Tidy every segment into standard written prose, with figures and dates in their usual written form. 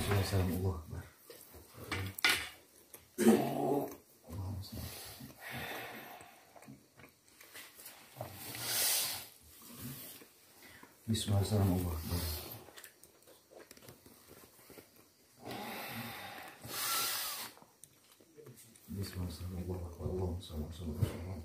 Bismillahirrahmanirrahim. Bismillahirrahmanirrahim. Bismillahirrahmanirrahim.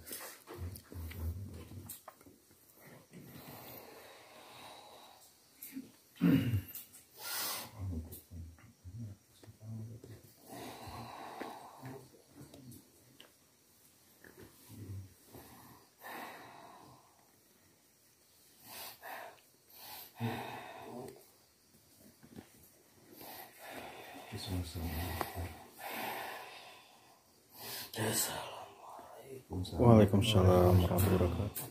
Assalamualaikum. Waalaikumsalam warahmatullahi wabarakatuh.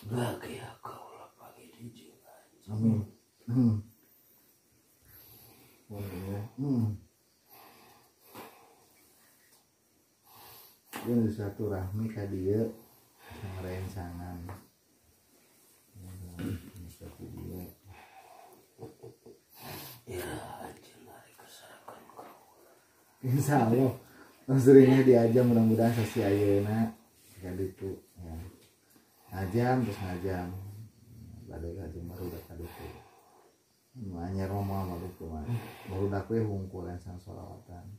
Bahagia kaulah pagi di jiwa. Amin. Ini satu rahmi ka dieu sama rencangan. Satu dia. Ya, anjeun ari kesarakan kaula. Insyaallah. Seringnya diajam mudah-mudahan sasi ayeuna ka ditu ya. Ngajam terus ngajam. Bade ngajam barudak ka ditu. Nu anyar mah moal ditu mah. Barudak we hungkul sang sholawatan.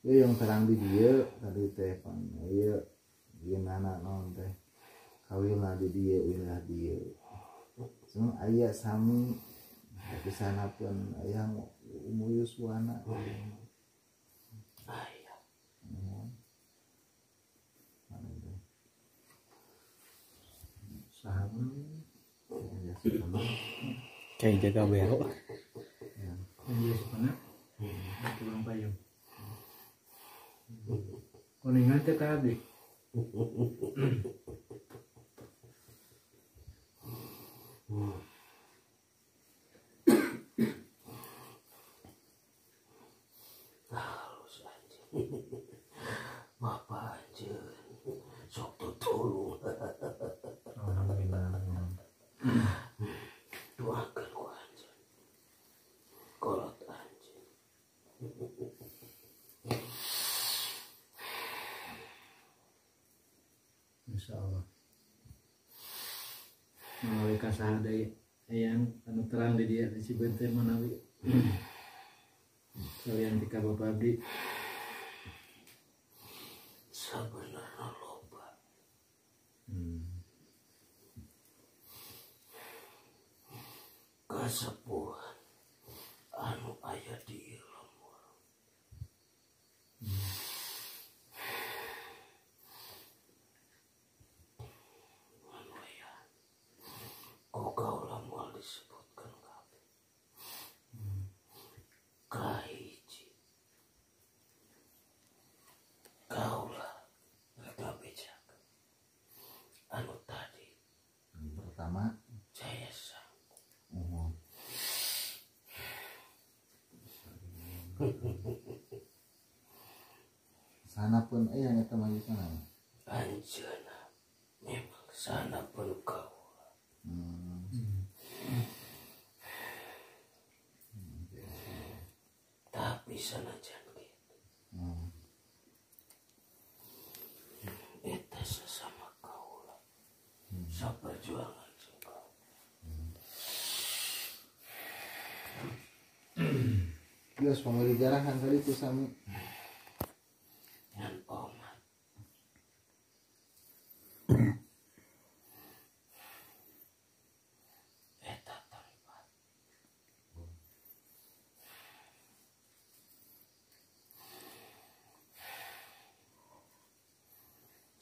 Ieu yang terang di dieu tadi teh pan ieu ieu nana naon teh. Kawilna di dieu wilayah dieu. Sung aya sami di sana pun aya Umu Yuswana. Aya. Kayak jaga bero. Iya sana. Tukang payung. Kuningan teh ka abdi. Halus anjeun. Bapak anjeun sok tutulung. Alhamdulillah. Doakeun ku anjeun. Kolot anjeun. Insyaallah. Manawi kasaha deui eyang anu terang di dieu di Cibente manawi. Salian ti ka Bapak abdi. Sabenerna loba. Kasepuhan anu aya di lembur. Anu aya ku kaula moal disebutkeun kabeh. Kahiji kaula rek ngabejakeun anu tadi pertama jaya. Sana pun yang eta mah sana. Anjeunna memang sana pun kaula. Tapi sanajan kitu. Eta sesama kaula. Saperjuangan jeung kaula. Geus pamali jarahan tadi tu sami. Ngan omat. Eta tempat.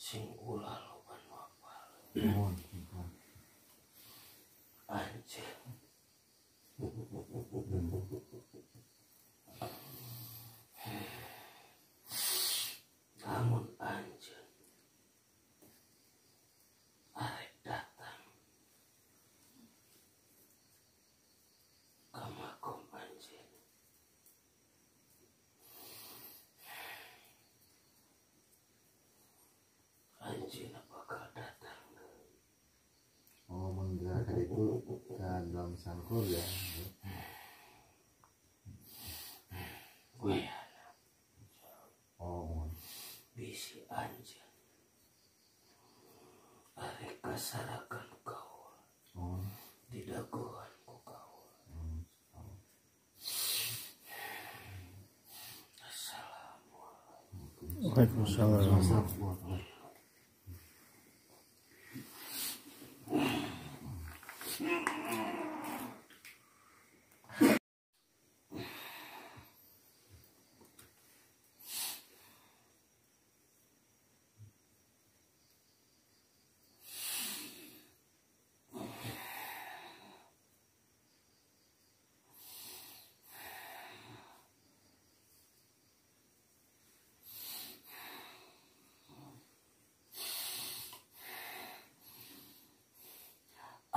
Sing ulah loba nu apal. Nuhun. Lamun anjeun arek datang ka makom anjeun, anjeun bakal datang. Oh, menggerakkan itu ke dalam sangkur ya. Wayana. Oh, bisi anjeun arek kasarakan kaula. Oh, didagoan ku kaula. Assalamualaikum. Waalaikumsalam.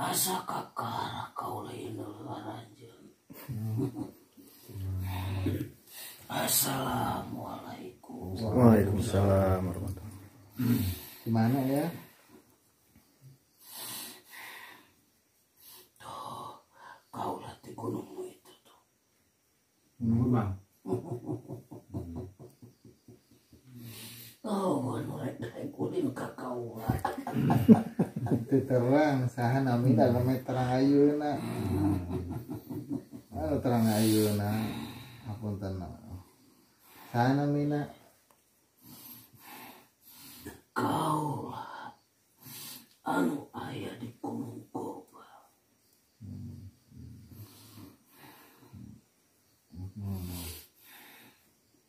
Asa kakara kaula indul aranjeun. Assalamualaikum. Waalaikumsalam warahmatullahi wabarakatuh. Gimana ya? Tuh, kaula di gunung itu tuh. Gunung Bang. Oh, anu rek daek ulin ka kaula. Itu terang saha nami da namanya terang ayeuna. Anu terang ayeuna. Hapunten. Saha namina? Kaula anu aya di Gunung Goba.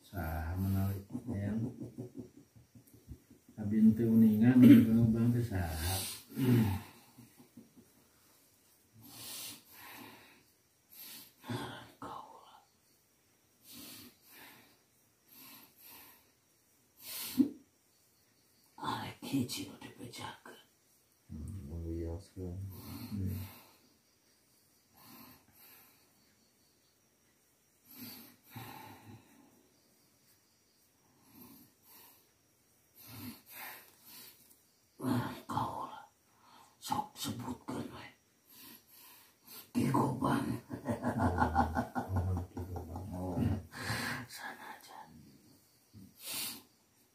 Saha menawi yang abi teu uningan di Gunung Bang teh saha. Kaula arek hiji nu dibejakeun. Wioskeun. Kaula sok sebutkeun we Ki Gobang. Oh, Sanajan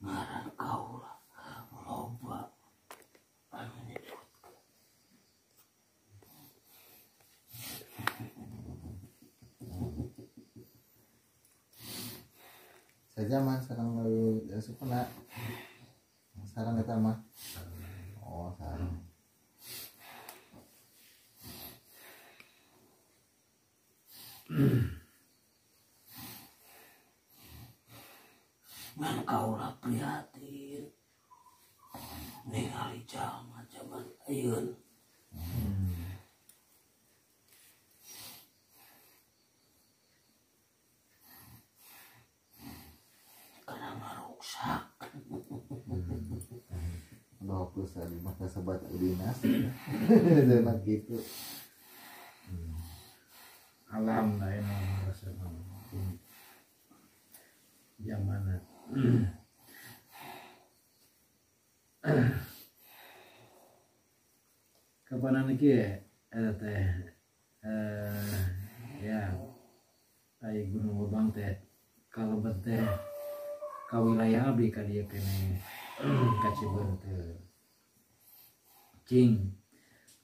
ngaran kaula loba anu nyebutkeun. Sajaman sareng supena. Sareng eta mah. Oh, sareng. Ngan kaula prihatin ningali jalma jaman ayeuna. Karena ngaruksak. Fokus tadi maka sobat dinas. Enak gitu. Alam lah ini rasa zaman kapanan iki eta teh ya ai Gunung Gobang teh kalebet teh ka wilayah abdi ka dieu keneh ka Cibeunteut cing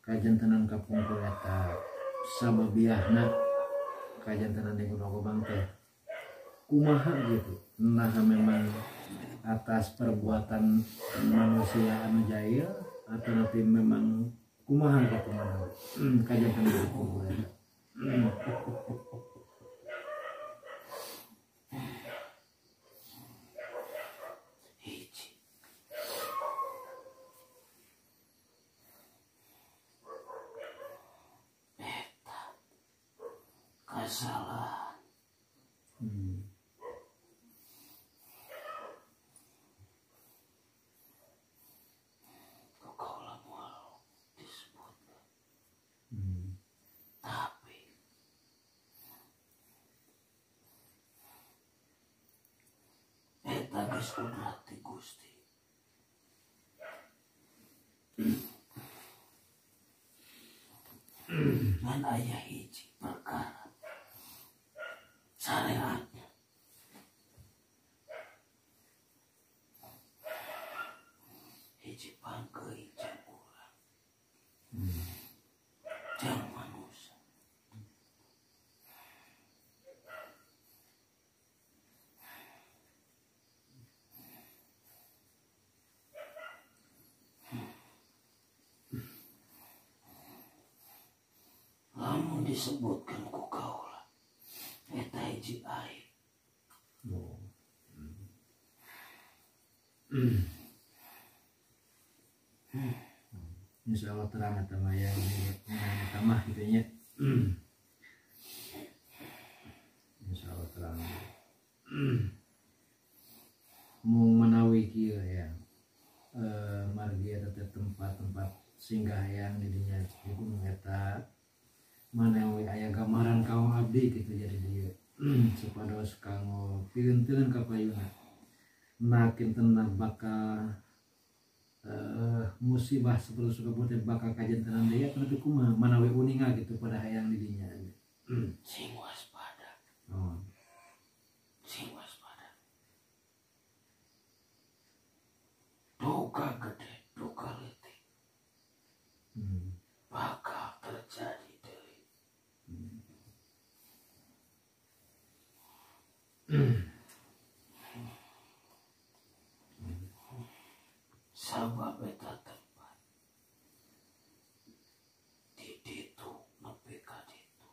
kajantenan kapungkur eta sababiahna kajantenan di Gunung Gobang teh kumaha gitu. Nah memang atas perbuatan manusia anu jahil atau nanti memang kumaha gitu mana kajantenan kapungkur eta. Hiji eta Masalah kaula moal disebut. Tapi eta geus kudrat ti Gusti. Ngan aya hiji perkara sareatna hiji pangkeuing jang urang jang manusia. Lamun disebutkan ku kaula eta hiji aib. Oh. Insya Allah terang eta mah ya, eta mah kitu nya. Insya Allah terang. Mung manawi kieu ya. Margi eta teh tempat-tempat singgah yang di dinya di gunung eta manawi aya gambaran kaum abdi gitu jadi dieu supados kanggo pileun-pileun ka payuna. Nah kinten bakal musibah seperti suka bakal kajantenan deui atau kumaha manawi uninga gitu pada hayang di dinya. Sing waspada. Oh. Sing waspada. Duka gede, duka leutik. Bakal terjadi deui. Sabab eta tempat di ditu nepi ka ditu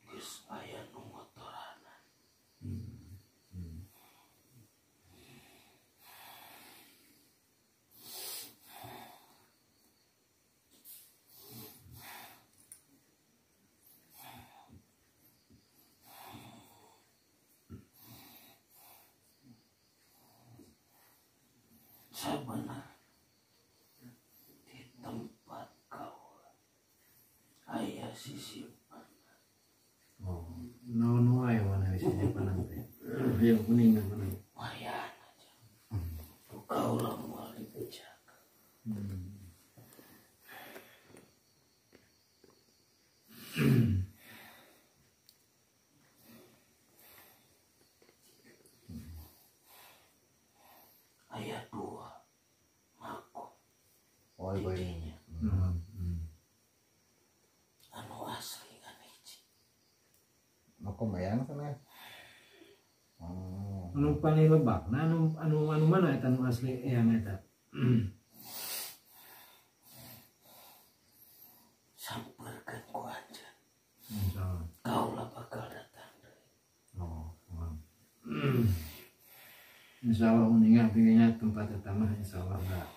geus aya nu motoranan. Sebenarnya di tempat kau ayah sisipan. Oh, naon wae mana sisipan teh? Yang kuning mana? Wayan aja. Kau lah moal dijaga. Ayah dua makom. Oh, didinya. Anu asli ngan hiji. Makom bayang sana. Oh. Anu paling lebak, nah anu anu anu mana eta anu asli yang eta? Samperkeun ku anjeun. Insyaallah. Kaula bakal datang deui. Oh, wow. Insya Allah uninga pinginnya tempat eta mah insya Allah enggak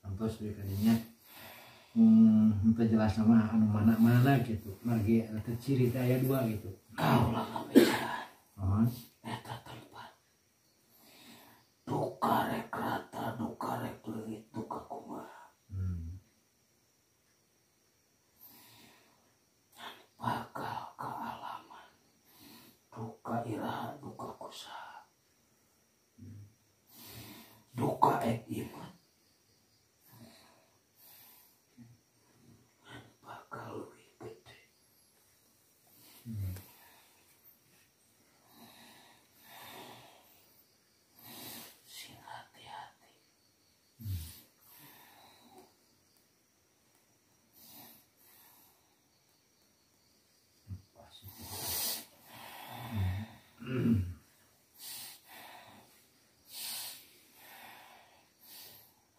antos deui kadinya. Henteu jelas sama anu mana-mana gitu. Margi eta ciri teh aya dua gitu. Kaula ngabejahan. Oh. Eta tempat duka rek rata, duka rek leungit, duka kumaha. Bakal kealaman duka iraha, duka kusaha, duka ek iman, bakal lebih gede. Sing hati-hati.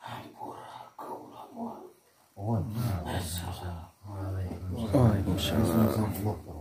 Hampura kaula moal. Oh, Assalamualaikum. Waalaikumsalam.